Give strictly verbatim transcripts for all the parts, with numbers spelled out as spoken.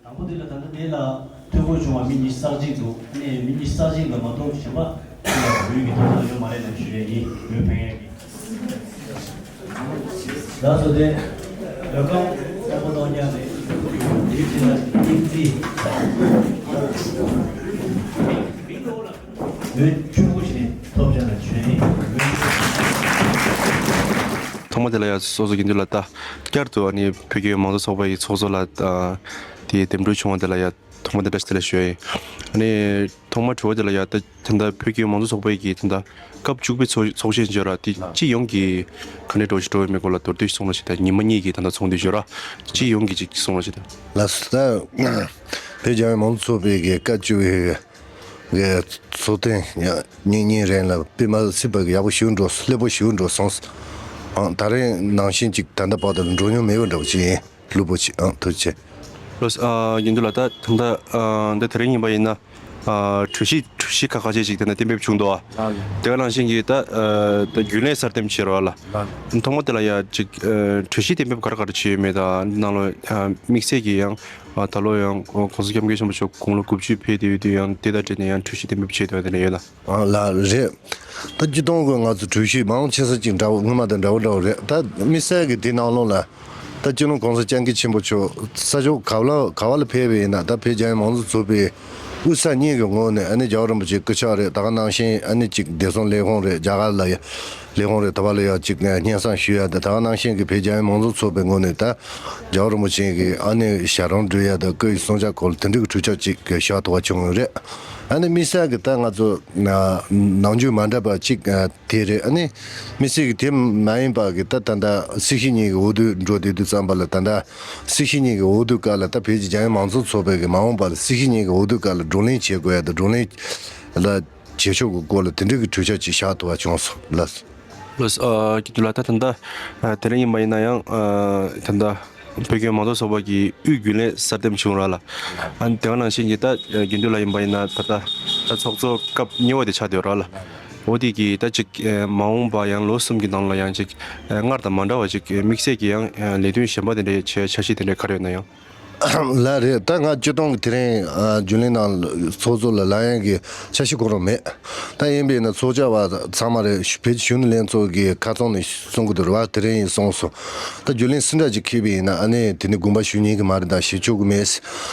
དང་པོ་དེ་ལ་ད་ལྟ་དེ་ལ་ཐོན་ཁུངས་བྱུང་བ་མི་ཉི་ཤུ་རྩ་གཅིག་འདུག་ནས་མི་ཉི་ཤུ་རྩ་གཅིག་ལ་མ་གཏོགས་གཞན་པ་དེ་ལ་འོས་ཀྱི་ཐོབ་ཐང་ཡོད་མ་རེད་ལབ་ཞུ་ཡས་ཡིན། འོས་འཕེན་ཡས་ཀྱི། ལགས་སོ། དེ་ལས་ཀ་བསམ་བློ་གཏོང་རྒྱུ་རེད། དེའི་ཕྱིར་ན་སྙིང་རྗེ། འོས་ཆུང་ཀུ་ཞིག་ཐོབ་བྱ་ལ་བྱོན་ཡིན། ཐོག་མ་དེ་ལ་ཡ་སོ་སོ་དགེ་འདུན་ལགས་ད་བསྐྱར་དུ་ཨ་ནི་བོད་ཀྱི་མང་གཙོ་ཚོགས་པ་ཡི་ཚོགས་གཙོ་ལ་ཨ་དེ་འདེམས་སྒྲུག་བྱུང་བ་དེ་ལ་ཡ་ཐོག་མ་དེ་འདྲ་ཞིག་དེ་ལ་ཞུ་ཡ་ཡིན། ཨ་ནི་ཐོག་མ་དྲི་བ་དེ་ལ་ཡ་ད་ད་ལྟ་བོད་ཀྱི་མང་གཙོ་ཚོགས་པ་ཡི་གི་ད་ལྟ་སྐབས་བཅུ་པའི་ཚོགས་ཚོགས་ཆེན་བརྗོད་ར་དེ་སྤྱི་ཡོངས་ཀྱི་ག་ནས་འགྲོ་ཞིག་འགྲོ་བའི་མེད་སྐོར་ལ་མདོར་བསྡུས་ཤིག་གསུང་རོགས་ཞེས། ད་ཉི་མ་གཉིས་ཀྱི་ད་ལྟ་ཚོགས་འདུ་བརྗོད་ར་སྤྱི་ཡོངས་ཀྱི་ཅིག་གསུང་རོགས་ཞེས། ད་ལགས་སོ། ད་བོད་རྒྱལ་ཡོངས་མང་གཙོ་ཚོགས་པའི་གི་སྐབས་བཅུ་པའི་གི་ཚོགས་ཐེངས་ཡང་ཉིན་གཉིས་རིང་ལ་དཔེ་མ་སྲིད་པ་གི་ཡག་པོ་ཞིག་འགྲོ་སོང་། ལེགས་པོ་ཞིག་འགྲོ་སོང་། ཨང་། ད་རེས་ནང་བཞིན་ཅིག་ད་ལྟ་བར་དུ་འགྲོ་མྱོང་མེད་པ་འདྲ་པོ་ཅིག་ཡིན། ལུས་པོ་ཅིག་ཨང་། ཐུགས་རྗེ་ཆེ། ལགས་སོ། ཨ་དགེ་འདུན་ལགས་ད་ད་ལྟ་ཨ་འདི་དེ་རིང་ཡིན་པ་ཡིན་ན་ཨ་གྲོས་གཞི་གྲོས་གཞི་ཁག་ཁ་ཤས་ཅིག་དེ་ན་གཏན་འབེབས་བྱུང་འདུག་ཨ། ལགས་ལགས། དེ་ག་ནང་བཞིན་གྱི་ད་ཨ་ད་རྒྱུན་ལས་གསར་འདེམས་བྱེད་རོགས་ལ། ལགས་ལགས། ཐོག་མ་དེ་ལ་ཡ་ཅིག་ཨ་གྲོས་གཞི་གཏན་འབེབས་ག་རེ་ག་རེ་བྱས་ཡོད་མེད། ད་ནང་ལོ་ཨ་དམིགས་བསལ་གྱི་ཡང་ཨ་ད་ལོ་ཡང་༸གོང་ས་༸སྐྱབས་མགོན་ཆེན་པོ་མཆོག་དགུང་ལོ་དགུ་བཅུ་ཕེབས་བསྡད་ཡོད་དུས་ཡང་དེ་དང་འབྲེལ་ནས་ཡང་གྲོས་གཞི་གཏན་འབེབས་བྱས་འདུག་དེ་འདྲ་ཡོད་ལ། ཨང་། ལགས་རེད། ད་སྤྱིར་བཏང་གི་ང་ཚོ་གྲོས་གཞི་མང་ཆེ་ས་ཅིག་འདྲ་བོ་སྔོན་མ་དང་འདྲ་བོ་འདྲ་བོ་རེད། ད་དམིགས་བསལ་གྱི་དེ་ནང་ལོགས་ལ་ད་སྤྱི་ནོར་༸གོང་ས་༸སྐྱབས་མགོན་ཆེན་པོ་མཆོག་ས་ཕྱོགས་ག་བ་ལ་ག་བ་ལ་ཕེབས་པ་ཡིན་ན་ད་བོད་རྒྱལ་ཡོངས་མང་གཙོ་ཚོགས་པའི་དབུས་ས་གཉིས་ཀྱི་ངོས་ནས་ཨ་ནི་རྒྱལ་བ་རིན་པོ་ཆེའི་སྐུ་ཕྱག་རེད། ད་ག་ནང་བཞིན་ཨ་ནི་ཅིག་བདེ་སྲུང་ལས་ཁུངས་རེད། རྒྱ་གར་ལ་ཡ་ལས་ཁུངས་རེད། ད་བ་ལ་ཡ་ཅིག་སྙན་སེང་ཞུ་ཡ་དང་། ད་ག་ནང་བཞིན་གྱི་བོད་རྒྱལ་ཡོངས་མང་གཙོ་ཚོགས་པའི་ངོས་ནས་ད་རྒྱལ་བ་རིན་པོ་ཆེ་གི་ཨ་ནི་ཞལ་རོང་བསྡུ་ཡ་དང་སྐུ་ཡི་གསུང་བཤད་སྐོར་ལ་དེ་འདྲ་གི་གྲོས་འཆར་ཅིག་བཞག་ཐུབ་པ་བྱུང་ཡོད་རེད། ཨ་ནི་དམིགས་བསལ་གྱི་ད་ང་ཚོ་ནམ་རྒྱུན་མ་འདྲ་བ་ཅིག་དེ་རེད། ཨ་ནི་དམིགས་བསལ་གྱི་དེ་མ་ཡིན་པ་གི་ད་ད་ལྟ་སྲིད་སྤྱི་གཉིས་ཀྱི་འོས་བསྡུ་འགྲོ་བསྡད་དུས་ཙམ་པ་ལ། ད་ལྟ་སྲིད་སྤྱི་གཉིས་ཀྱི་འོས་བསྡུ་སྐབས་ལ་ད་བོད་ཀྱི་རྒྱལ་ཡོངས་མང་གཙོ་ཚོགས་པའི་གི་མ་འོངས་པ་ལ་སྲིད་སྤྱི་གཉིས་ཀྱི་འོས་བསྡུ་སྐབས་ལ་བགྲོ་གླེང་བྱེད་དགོས་ཡ་དང་། བགྲོ་གླེང་ལ་བྱེད་ཕྱོགས་ཀྱི་སྐོར་ལ་དེ་འདྲ་གི་གྲོས་འཆར་ཅིག་བཞག་ཐུབ་པ་བྱུང་སོང་ལགས། ལགས་སོ། ཨ་དགེ་འདུན་ལགས་ད་ད་ལྟ་ཨ་དེ་རིང་ཡིན་པ་ཡིན་ན་ཡང་ཨ་ད་ལྟ་བོད་ཀྱི་མང་གཙོ་ཚོགས་པ་གི་དབུས་རྒྱུན་ལས་གསར་འདེམས་བྱུང་ར་ལ། ཨ་དེ་ག་ནང་བཞིན་གྱི་ད་དགེ་འདུན་ལགས་ཡིན་པ་ཡིན་ན་ད་ལྟ་ད་ཚོགས་གཙོ་སྐབས་གཉིས་པ་དེ་ཆགས་བསྡད་ཡོད་ར་ལ། འོ་དེ་གི་ད་ཅིག་ཨ་མ་འོངས་པ་ཡང་ལོ་གསུམ་གྱི་ནང་ལ་ཡང་ཅིག་ཨ་སྔར་དང་མ་འདྲ་བ་ཅིག་ཨ་དམིགས་བསལ་གྱི་ཡང་ཨ་ལས་དོན་གཞན་པ་དེ་འདྲའི་བྱེད་འཆར་གཞི་དེ་འདྲའི་ག་རེ་ཡོད་ན་ཡང་། ལགས་རེད། ད་ང་སྤྱིར་བཏང་གི་དེ་རིང་ཨ་རྒྱུན་ལས་ནང་ཚོགས་གཙོ་ལ་ལངས་ཡག་གི་འཆར་གཞི་ཁོ་རང་མེད། ད་ཡིན་པས་ན་ཚོགས་བཅར་བ་ཚང་མ་རེད། བོད་ཀྱི་གཞོན་ནུ་ལྷན་ཚོགས་ཀྱི་ཁ་ཚང་ནས་གསུང་གི་འདུག་ར་བ། དེ་རིང་ཡིན་གསུངས་སོང་། ད་རྒྱུན་ལས་སུ་འདྲ་ཅིག་འཁེལ་བས་ཡིན་ན་ཨ་ནི་དེ་ནི་དགོངས་པ་ཞུ་ཉན་གི་མ་རེད། ད་ཞུ་ཆོག་གི་མེད།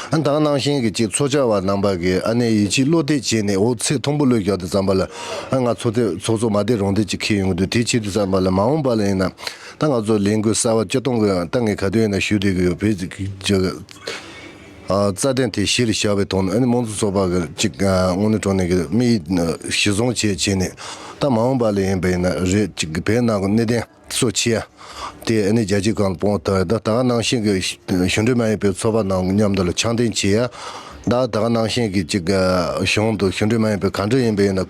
ཨ་ནི་ད་ག་ནང་བཞིན་གྱི་ཅིག་ཚོགས་བཅར་བ་རྣམ་པ་གིས་ཨ་ནི་ཡིད་ཆེས་བློ་གཏད་བྱས་ནས་འོ་ཚད་མཐོན་པོ་བློས་བཞག་དུས་ཙམ་པ་ལ་ཨ་ང་ཚོགས་ཐེ་ཚོགས་གཙོ་མ་བདེ་རང་བདེ་ཅིག་འཁེལ་ཡོང་གི་འདུག་དེ་བྱེད་དུས་ཙམ་པ་ལ་མ་འོངས་པ་ལ་ཡིན་ན་ད་ང་ཚོ་ལས་འགུལ་གསར་བ་སྤྱིར་བཏང་གི་ད་ངས་ག་དུས་ཡིན་ན་ཞུ་བསྡད་གི་ཡོད། བོད་ཀྱི་ཨ་རྩ་དོན་དེ་གཞི་ལ་བཞག་པའི་ཐོག་ནས་ཨ་ནི་མང་གཙོ་ཚོགས་པ་གི་ཅིག་ཨ་དངོས་གནས་དྲང་གནས་ཀྱི་མི་ཡིད་གཞི་བཟུང་བྱས་བྱས་ནས་ད་མ་འོངས་པ་ལ་ཡིན་པ་ཡིན་ན་རེད། ཅིག་བོད་ནང་གི་གནད་དོན་གཙོ་ཆེ་ཡ་དེ་ཨ་ནི་རྒྱལ་སྤྱིའི་སྒང་ལ་སྤོང་ཐུབ་ཡ། ད་ད་ག་ནང་བཞིན་གྱི་གཞུང་འབྲེལ་མ་ཡིན་པའི་ཚོགས་པ་ནང་མཉམ་དུ་ལ་འཆམ་མཐུན་བྱེད་ཡ། ད་ད་ག་ནང་བཞིན་གྱི་ཅིག་ཨ་གཞུང་དང་གཞུང་འབྲེལ་མ་ཡིན་པའི་ག་འདྲ་ཡིན་པ་ཡིན་ན་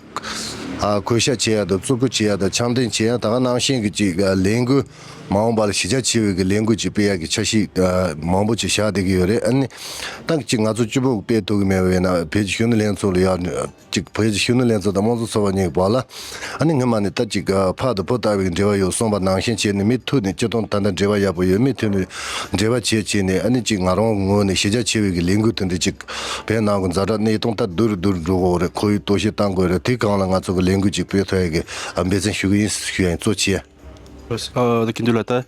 ཨ་གུས་ཞབས་བྱེད་ཡ་དང་བརྩི་བཀུར་བྱེད་ཡ་དང་འཆམ་མཐུན་བྱེད་ཡ། ད་ག་ནང་བཞིན་གྱི་ཅིག་ཨ་ལས་འགུལ་མ་འོངས་པ་ལ་གཞི་རྒྱ་ཆེ་བའི་གི་ལས་འགུལ་ཅིག་སྤེལ་ཡག་གི་འཆར་གཞི་ཨ་མང་པོ་ཅིག་བཞག་བསྡད་ཀྱི་ཡོད་རེད། ཨ་ནི་ད་ཅིག་ང་ཚོ་གཅིག་པོ་སྤེལ་ཐུབ་ཀྱི་མེད་པ་ཡིན་ན་བོད་ཀྱི་གཞོན་ནུ་ལྷན་ཚོགས་ལ་ཡང་ཅིག་བོད་ཀྱི་གཞོན་ནུ་ལྷན་ཚོགས་དང་དམངས་གཙོ་ཚོགས་པ་གཉིས་ཀྱི་བར་ལ་ཨ་ནི་སྔོན་མ་ནས་ད་ཅིག་ཕ་དང་བུ་ལྟ་བུའི་འབྲེལ་བ་ཡོད་གསུངས་པ་ནང་བཞིན་བྱས་ནས་མུ་མཐུད་ནས་སྤྱིར་བཏང་ད་ལྟ་འབྲེལ་བ་ཡག་པོ་ཡོད། མུ་མཐུད་ནས་འབྲེལ་བ་བྱས་བྱས་ནས་ཨ་ནི་ཅིག་ང་རང་ངོས་ནས་གཞི་རྒྱ་ཆེ་བའི་གི་ལས་འགུལ་དེ་འདྲ་ཅིག་བོད་ནང་གི་ཛ་དྲག་གནས་སྟངས་ད་སྡུག་རུ་སྡུག་རུ་འགྲོ་གི་ཡོད་རེད། ཁོར་ཡུག་གཏོར་བཤིག་བཏང་དགོས་རེད། དེའི་སྒང་ལ་ང་ཚོ་གི་ལས་འགུལ་ཅིག་སྤེལ་ཐུབ་ཡག་གི་འབད་བརྩོན་ཞུ་གི་ཡིན་ཞུ་ཡ་ཡིན། གཙོ་ཆེ། ཨ་ད་དགེ་འདུན་ལགས་ད་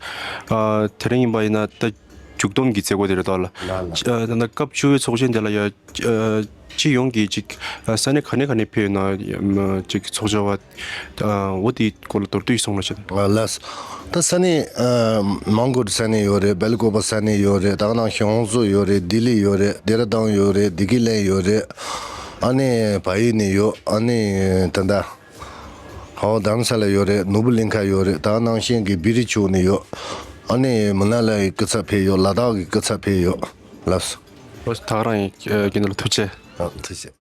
ཨ་དེ་རིང་ཡིན་པ་ཡིན་ན་ད་མཇུག་བསྡོམས་ཀྱི་མཛད་སྒོ་དེ་རེད་དོ་ལ། ལགས་ལགས། ཨ་ད་ལྟ་སྐབས་བཅུ་པའི་ཚོགས་ཆེན་དེ་ལ་ཡ་ཨ་སྤྱི་ཡོངས་ཀྱི་ཅིག་ཨ་ས་གནས་ག་ནས་ག་ནས་ཕེབས་ཡོད་ན་ཨ་ཅིག་ཚོགས་བཅར་བ་ཨ་འོ་དེའི་སྐོར་ལ་མདོར་བསྡུས་གསུང་རོགས་བྱེད། ལགས་ལགས། ད་ས་གནས་ཨ་མང་པོ་ས་གནས་ཡོད་རེད། སྦེལ་ཀོབ་ས་གནས་ཡོད་རེད། ད་ག་ནང་ཞིང་ཧོང་སུ་ཡོད་རེད། ལྡི་ལི་ཡོད་རེད། ལྡེ་ར་ལྡུན་ཡོད་རེད། བདེ་སྐྱིད་གླིང་ཡོད་རེད། ཨ་ནི་བལ་ཡུལ་ནས་ཡོད། ཨ་ནི་ད་ལྟ། ཧོ་རྡ་རམ་ས་ལ་ཡོད་རེད། ནོར་བུ་གླིང་ཁ་ཡོད་རེད། ད་ག་ནང་བཞིན་གྱི་བི་རི་ཕྱོགས་ནས་ཡོད། ཨ་ནི་མི་ན་ལ་ཡི་སྐུ་ཚབ་ཕེབས་ཡོད། ལ་དྭགས་ཀྱི་སྐུ་ཚབ་ཕེབས་ཡོད། ལགས་སོ། ད་ག་རང་ཡིན། རྒན་ལགས་ཐུགས་རྗེ་ཆེ། ཨ་ཐུགས་རྗེ་ཆེ།